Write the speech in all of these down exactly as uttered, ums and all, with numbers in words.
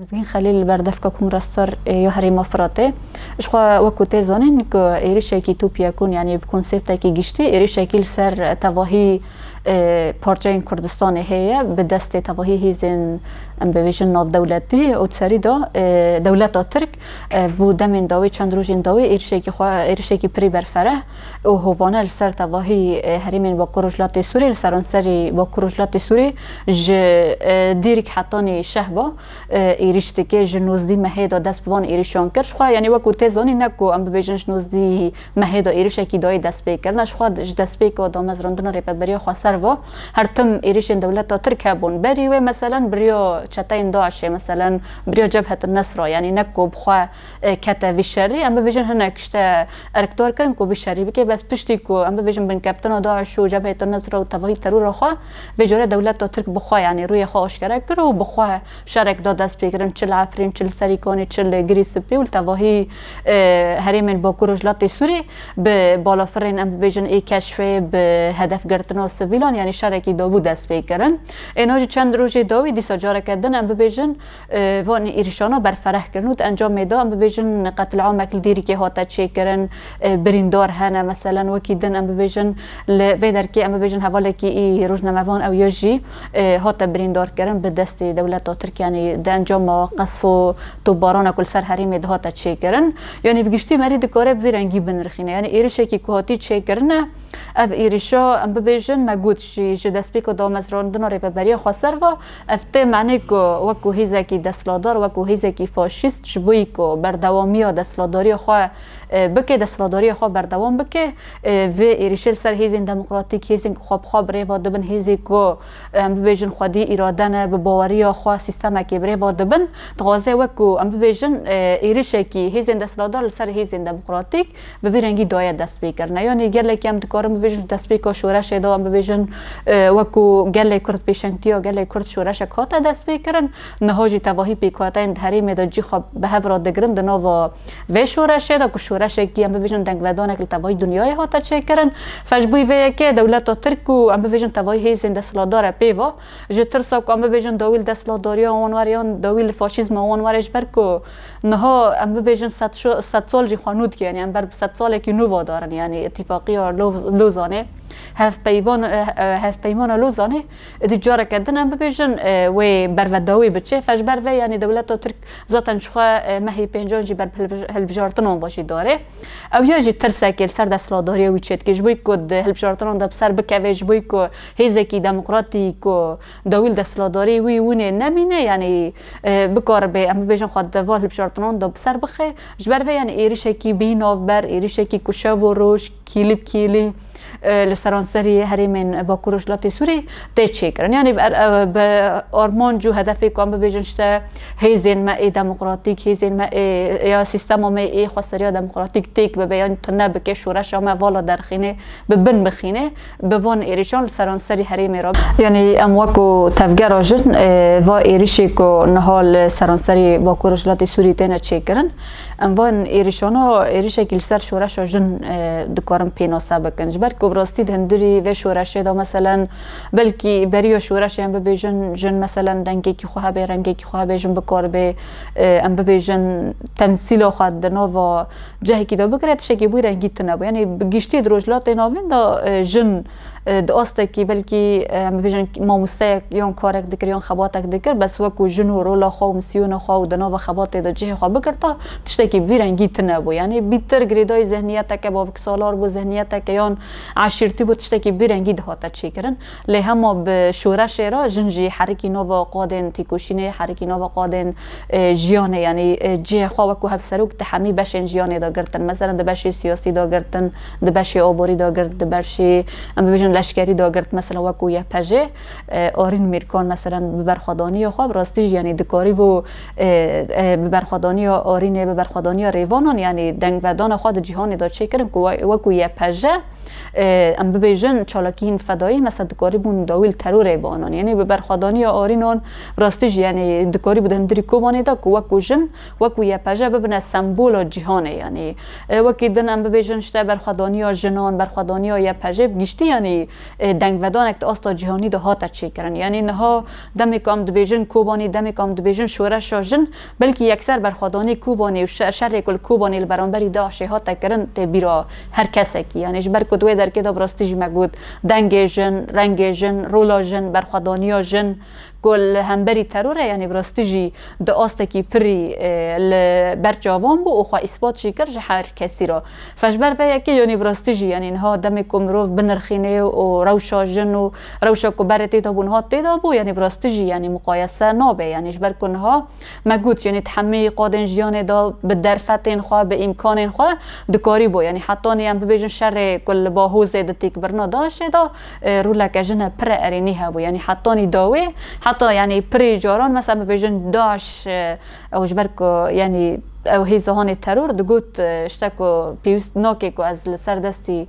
Mizgîn Xelîl li ber devka Komora Star, e, ya Herêma Firatê. Ji xwe wekû tê zanîn ku êrişekî topyekûn, yanî bi konseptekî giştî, êrişekî li ser tevahî, e, parçeyên Kurdistanê heye, bi destê tevahî hêzên, em bibêjin, navdewletî û serî de, e, dewleta Tirk, e, bû demên dawî, çend rojên dawî êrişekî xwe, êrişekî pirî berfereh û hovane li ser tevahî, e, herêmên Bakur Rojhilatê Sûrê, li seranserî Bakur Rojhilatê Sûrê ji, e, Dîrik hetanî Şehba, e, êrîş dike, ji nozdî mehê de dest bi van êrîşan kir. Ji xwe, yanî wekû tê zanîn, ne ku em bibêjin ji nozdî mehê de êrîşekî dayê destpêkirine. Ji xwe ji destpêka damezrandina Rêveberiya Xweser ve her tim êrîşên dewleta Tirk hebûn. Berî wê, meselen, bi riya çeteyên DAIŞê, meselen, bi riya Cebhet Nesra, yanî ne ku bi xwe, e, kete vî şerî. Em bibêjin hinek işte erkdar kirin ku vî şerî bike. Bes piştî ku, em bibêjin, binkeftina DAIŞ û Cebhet Nesra û tevahî terora xwe, vê carê dewleta Tirk bi xwe, yanî rûyê xwe aşkere kir û bi xwe şerek da destpêkirin, çi li Efrîn, çi li Serîkanê, çi li Girî Spî û li tevahî, e, herêmên Bakur Rojhilatê Sûrê bi balafirên, em bibêjin, ê keşfê, bi hedefgirtina sivîlan, yanî şerekî dabû destpêkirin. Êna jî çend rojê dawî dîsa careke din, em bibêjin, e, van êrîşana berfereh kirin û di encamê de, em bibêjin, qetliamek li Dîrikê hate çêkirin, e, birîndar hene, meselen, wekî din, em bibêjin, li vê derkê, em bibêjin, hevalekî î rojnamevan ew ya jî, e, hate birîndarkirin bi destê dewleta Tirk, yanî di encama qesf û topbarana ku li ser herêmê dihate çêkirin. Yanî bi giştî merî dikare bi vî rengî binirxîne. Yanî êrişekî ku hatî çêkirine, ev êrişa, em bibêjin, me got jî, ji destpêka damezrandina Rêveberiya Xweser ve, ev tê manê ku wekû hêzekî desthilatdar, wekû hêzekî faşîst, ji bo ku berdewamiya desthilatdariya xwe, e, bike, desthilatdariya xwe berdewam bike, e, vê êrişê li ser hêzên demokratîk, hêzên ku xwe bi xwe bi rê ve dibin, hêzê ku, e, em bibêjin, xwedî îrade ne, bi baweriya xwe sîstemekê bi rê ve dibin, dixwaze wekû, em bibêjin, e, êrişekî hêzên desthilatdar li ser hêzên demokratîk bi vî rengî daye destpêkirine. Yanî gelekî em dikarin bibêjin, destpêka şoreşê de, em bibêjin, e, wekû gelê Kurd, pêşengtiya gelê Kurd şoreşek hate destpêkirin. Niha jî tevahî pêkhateyên di herêmê de cî xwe bi hev re digirin di nava vê şoreşê de, ku şoreşekî, em bibêjin, dengvedanek li tevahî dinyayê hate çêkirin. Fe ji bo vê yekê dewleta Tirk û, em bibêjin, tevahî hêzên desthilatdar e pê ve, ji tirsa ku, em bibêjin, dawî li desthilatdariya wan were yan dawî li faşîzma wan were, ji ber ku niha, em bibêjin, sed şo-, sed sal jî xwe nû dike, yanî em ber bi sed salekî nû ve darin, yanî Îtîfaqiya Lo-, Lozanê, hevpeyvan-, eh, eh, hevpeymana Lozanê, êdî careke din, em bibêjin, eh, wê bervedawî biçe. Fe ji ber vê, yanî dewleta Tirk zaten ji xwe, eh, mehê pêncan jî ber bi hilbij-, hilbijartinan ve jî dare. Ew ya jî tirsekê li ser desthilatdariya wî çêdike, ji bo ku di hilbijartinan de bi ser bikeve, ji bo ku hêzekî demokratîk ku dawî li desthilatdariyê wî winê nemîne, yanî, e, bikaribe, em bibêjin, xwe di van hilbijartinan de bi ser bixe. Ji ber vê, yanî, êrişekî bî navber, êrişekî ku şev û roj, kîlî bi kîlî, e, li seranserî herêmên Bakur Rojhilatê Sûrî tê çêkirin. Yanî bi, e, bi armanc û hedefê ku em bibêjin, işte, hêzên me ê demokratîk, hêzên me ê, ya sîstema me ê xweseriya demokratîk têk bibe, yan tune bike, şoreşa me vala derxîne, bi bin bixîne, bi van êrişan li seranserî herêmê re. Yanî em wekû tevgera jin, e, va êrişê ku niha li seranserî Bakur Rojhilatê Sûrî têne çêkirin, em van êrişana êrişekî li ser şoreşa jin, e, dikarin pênase bikin. Ji ber ku bi rastî di hundirî vê şoreşê de, meselen, belkî beriya şoreşê em bibêjin, jin, meselen, dengekî xwe hebe, rengekî xwe hebe, jin bikaribe, e, em bibêjin, temsîla xwe di nava cihekî de bikire, tiştekî bi wî rengî tune bû. Yanî bi giştî di Rojhilatê Navîn de, e, jin, e, di astekî belkî, e, em bibêjin mamosteyek yan karek dikir yan xebatek dikir, bes wekû jin û rola xwe û misiyona xwe û di nava xebatê de cihê xwe bigirta, tiştekî bi vî rengî tune bû. Yanî bîtir girêdayî zihniyeteke baviksalar bû, zihniyeteke yan eşîrtî bû, tiştekî bi vî rengî dihate çêkirin. Lê hema bi şoreşê re jin jî herikî nava qadên têkoşînê, herikî nava qadên, e, jiyanê, yanî, e, cihê xwe wekû hevserok di hemî beşên jiyanê de girtin. Meselen, di beşê siyasî de girtin, di beşê aborî de girt, di beşê, em bibêjin, leşkerî de girt. Meselen, wekû Y P J, e, Arîn Mîrkan, meselen, bi berxwedaniya xwe bi rastî jî, yanî, dikarîbû, e, e, bi berxwedaniya Arînê, bi berxwedaniya Rêvanan, yanî, dengvedana xwe di cîhanê de çêkirin ku we-, wekû Y P J, e, em bibêjin çalakiyên fedayî mesela dikarîbûn dawî li terorê bianan. Yanî bi berxwedaniya arînan bi rastî jî yanî dikarîbû di hundirî Kobanê de ku wekû jin, wekû Y P J bibine sembola cîhanê. Yanî, e, wekî din em bibêjin işte berxwedaniya jinan, berxwedaniya Y P J bi giştî yanî, e, dengvedanek di asta cîhanî de hate çêkirin. Yanî niha demê ku em dibêjin Kobanî, demê ku em dibêjin şoreşa jin, belkî yekser berxwedanî Kobanî û şe-, şerê ku li Kobanî li beramberî DAIŞê hate kirin tê bîra her kesekî. Yanî ji ber ku di wê derkê de bi rastî jî me got dengê jin, rengê jin, rola jin, berxwedaniya jin ku li hemberî terorê, yanî bi rastî jî di astekî pirî, e, li ber çavan bû û xwe îspat jî kir ji her kesî re. Fe ji ber vê yekê, yanî bi rastî jî, yanî niha demê ku mirov binirxîne û rewşa jin û rewşa ku berê tê de bû, niha tê de bû, yanî bi rastî jî, yanî muqayese nabe. Yanî ji ber ku niha me got, yanî di hemî qadên jiyanê de bi derfetên xwe, bi îmkanên xwe dikarîbû. Yanî hetanî em bibêjin şerê ku li Bahozê di têkbirina DAIŞê de, e, roleke jine pire erênî hebû. Yanî hetanî dawê, heta yanî pirî caran mesela bibêjin DAIŞ, e, ew ji ber ku yanî ew hêza hanê teror digot, e, işte ku pêwîst nake ku ez li ser destî,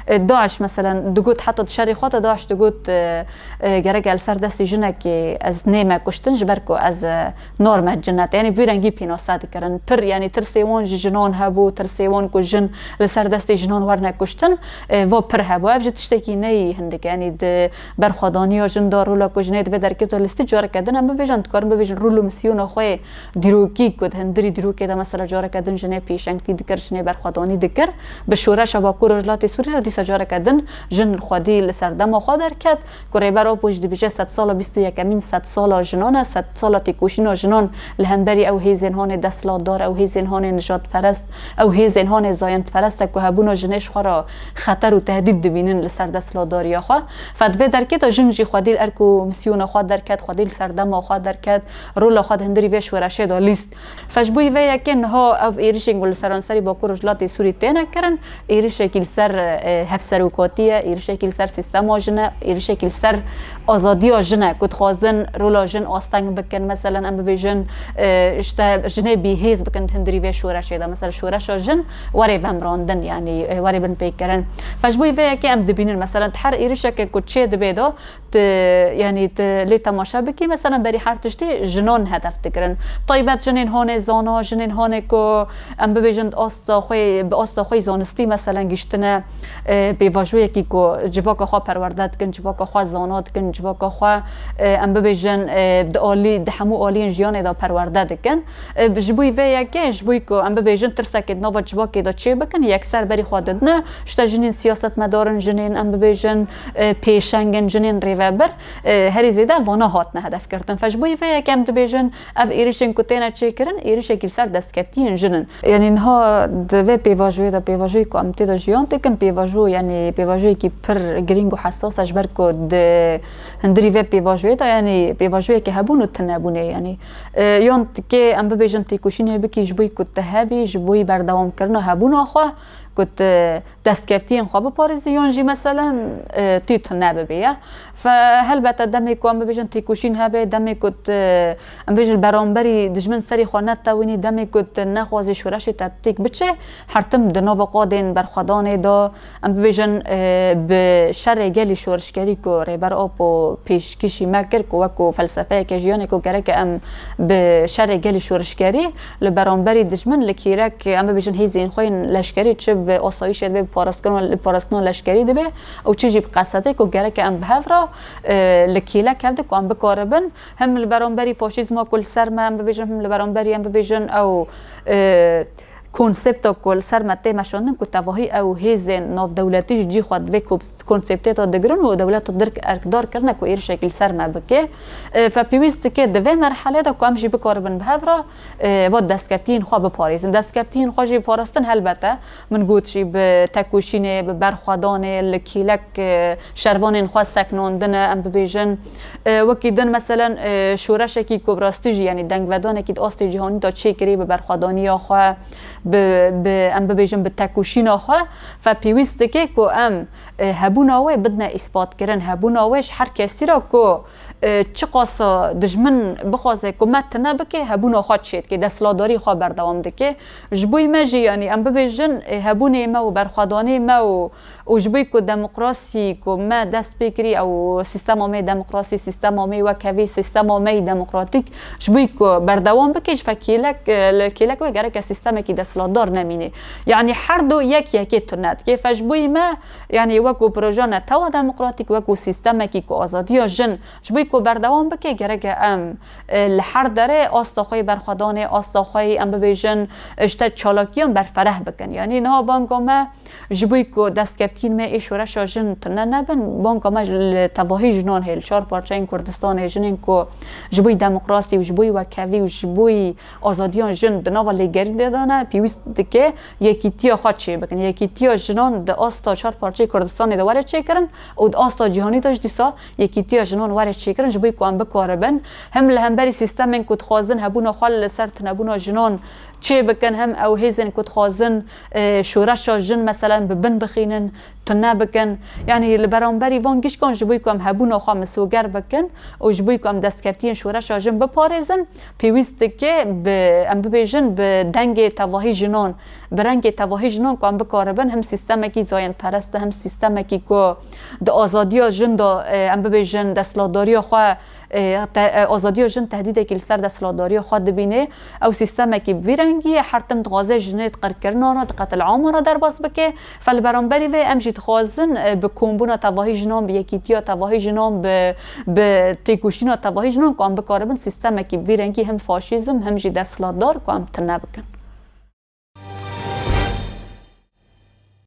e, DAIŞ, meselen, digot heta di şerê xwe de DAIŞ digot, e, e, gerek li ser destî jinekê ez nême kuştin, ji ber ku ez, e, norme cinet. Yanî vî rengî pênase dikirin. Pir, yanî tirsê wan ji jinan hebû, tirsê wan ku jin li ser destê jinan werne kuştin, e, va pir hebû. Ev jî tiştekî neyî hindik e. Yanî di berxwedaniya jin de rola ku jinê divê derkevto listî, careke din em bibêjin, dikarin bibêjin rol û misyona xwe yê dîrokî ku di hundirî dîrokê de mesela careke din jinê pêşengtî dikir, jinê berxwedanî dikir, bi şoreşa Bakur Rojhilatê Sûriyê re dîsa careke din jin xwedî li serdema xwe derket. Ku Rêber Apo jî dibêje sedsala bîst û yekemîn sedsala jinan e, sedsala têkoşîna jinan li hemberî ew hêzên hanê desthilatdar, ew hêzên hanê nijadperest, ew hêzên hanê zayendperest e ku hebûna jinê ji xwe re xeter û tehdîd dibînin li ser desthilatdariya xwe. Fe di vê derkê de jin jî xwedî li erk û misyona xwe derket, xwedî li serdema xwe derket, rola xwe di hundirî vê şoreşê de lîst. Fe ji bo vê yekê niha ev êrişên ku li seranserî Bakur Rojhilatê Sûrî têne kirin, êrişekî li ser, e, hevserokatî ye, êrişekî li ser sîstema jin e, êrişekî li ser azadiya jin e, ku dixwazin rola jin asteng bikin. Meselen em bibêjin, e, işte jinê bîhêz bikin di hundirî vê şoreşê de. Mesela şoreşa jin were vemirandin, yanî, e, were binpêkirin. Fe ji bo vê yekê em dibînin, meselen di her êrişeke ku çê dibe de, tu, yanî tu lê temaşe bikî, mesela berî her tiştî jinan hedef dikirin. Taybet jinên hanê zana, jinên hanê ku em bibêjin di asta xwe, bi asta xwe zanistî, meselen giştine, e, pêvajoyekî ku civaka xwe perwerde dikin, civaka xwe zana dikin, civaka xwe, e, em bibêjin, e, di alî, di hemû aliyên jiyanê de perwerde dikin. E, ji bo vê yekê, ji bo ku em bibêjin tirsekê di nava civakê de çê bikin, yekser berî xwe didine, işte jinên siyasetmedarin, jinên em bibêjin, e, pêşengin, jinên rêvebir, e, herî zêde vana hatine hedefgirtin. Fe ji bo vê yekê em dibêjin, ev êrişên ku têne çêkirin, êrişekî li ser destkeftiyên jin in. Yanî niha di vê pêvajoyê de, pêvajoyê ku em tê de jiyan dikin, pêvajo, yanî pêvajoyekî pir girîng û hesas e, ji ber ku di hundirî vê pêvajoyê de, yanî pêvajoyekê hebûn û tunebûnê, yanî, e, yan tikê em bibêjin têkoşînê bikî ji bo ku tu hebî, ji bo berdewamkirina hebûna xwe, ku tu destkeftiyên xwe biparêzî, yan jî meselen, e, tu tune bibî ye. Fe helbete demê ku em bibêjin têkoşîn hebe, demê ku tu, em bêjin li beramberî dijmin serê xwe netewînî, demê ku tu nexwazî şoreşê te têk biçe, her tim di nava qadên berxwedanê de, em bibêjin, e, bi şerê gelî şorişgerî ku Rêber Apo pêşkişî me kir ku wekû felsefeyeke jiyanê ku gereke em bi şerê gelî şorişgerî li beramberî dijmin li kêlek, em bibêjin hêzên xwe yên leşkerî, çi bi asayîşê dibe, bi parastkirina, li parastina leşkerî dibe û çi jî bi qesetê ku gereke em bi hev re, e, li kêlek hev de ku em bikaribin, him li beramberî faşîzma ku li ser me, em bibêjin, him li beramberî, em bibêjin, ew, e, konsepta ku li ser me tê meşandin ku tevahî ew hêzên navdewletî jî cî xwe di vê ko-, konseptê de digirin û dewleta Tirk erkdar kirine ku êrişekî li ser me bike. E, fe pêwîst dike di vê merhelê de ku em jî bikaribin bi hev re, e, va destkeftiyên xwe biparêzin. Destkeftiyên xwe jî parastin helbete, min got jî bi tekoşînê, bi berxwedanê, li kêlek, e, şervanên xwe seknandine, em bibêjin. E, wekî din meselen, e, şoreşekî ku bi rastî jî, yanî dengvedanekî di astê cîhanî de çêkirî bi berxwedaniya xwe, bi, bi, em bibêjin bi tekoşîna xwe, fe pêwîst dike ku em, e, hebûna wê bidine îspat kirin, hebûna wê ji her kesî re ku, e, çiqasa dijmin bixwaze ku me tune bike, hebûna xwe çêdike, desthilatdarî xwe berdewam dike. Ji bo me jî, yanî em bibêjin, e, hebûnê me û berxwedanê me û, û ji bo ku demokrasî ku me dest pê kirî, ew sîstema me demokrasî, sîstema me wekhevî, sîstema me demokratîk, ji bo ku berdewam bike, ji fe kêlek, e, li kêlek we gereke sîstemekî desthilatdar nemîne. Yanî her du yek yekê tune dike. Fe ji bo me, yanî wekû proje netewa demokratîk, wekû sîstemekî ku azadiya jin ji bo ku berdewam bike, gereke em, e, li her derê asta xwe yê berxwedanê, asta xwe yê, em bibêjin, e, ji te çalakiyan berfereh bikin. Yanî niha banga me ji bo ku destkeftiyên me ê şoreşa jin tune nebin, banga me li tevahî jinan hê, li çar parçeyên Kurdistanê, jinên ku ji bo demokrasî û ji bo wekhevî û ji bo azadiyan jin di nava lêgerî de dane, pêwîst dike yekîtiya xwe çêbikin. Yekîtiya jinan di asta çar parçeyê Kurdistanê de were çêkirin û di asta cîhanî de jî dîsa yekîtiya jinan were çêkirin, ji bo ku em bikaribin hem li hemberî sîstemên ku dixwazin hebûna xwe li ser tunebûna jinan çê bikin, hem ew hêzên ku dixwazin, e, şoreşa jin, meselen, bi bin bixînin, tune bikin. Yanî li beramberî van gişkan, ji bo ku em hebûna xwe misoger bikin û ji bo ku em destkeftiyên şoreşa jin biparêzin, pêwîst dike bi, em bibêjin, bi dengê tevahî jinan, bi rengê tevahî jinan ku em bikaribin hem sîstemekî zayendperest, hem sîstemekî ku di azadiya jin de, e, em bibêjin, desthilatdariya xwe, e, te-, e, azadiya jin tehdîdekî li ser desthilatdariya xwe dibîne. Ew sîstemekî bi vî rengî ye, her tim dixwaze jinê di qirkirina re, di qetilama re derbas bike. Fe li beramberî vê em jî dixwazin, e, bi kombûna tevahî jinan, bi yekîtiya tevahî jinan, bi, bi têkoşîna tevahî jinan ku em bikaribin sîstemekî bi vî rengî hem faşîzm hem jî desthilatdar ku em tune bikin.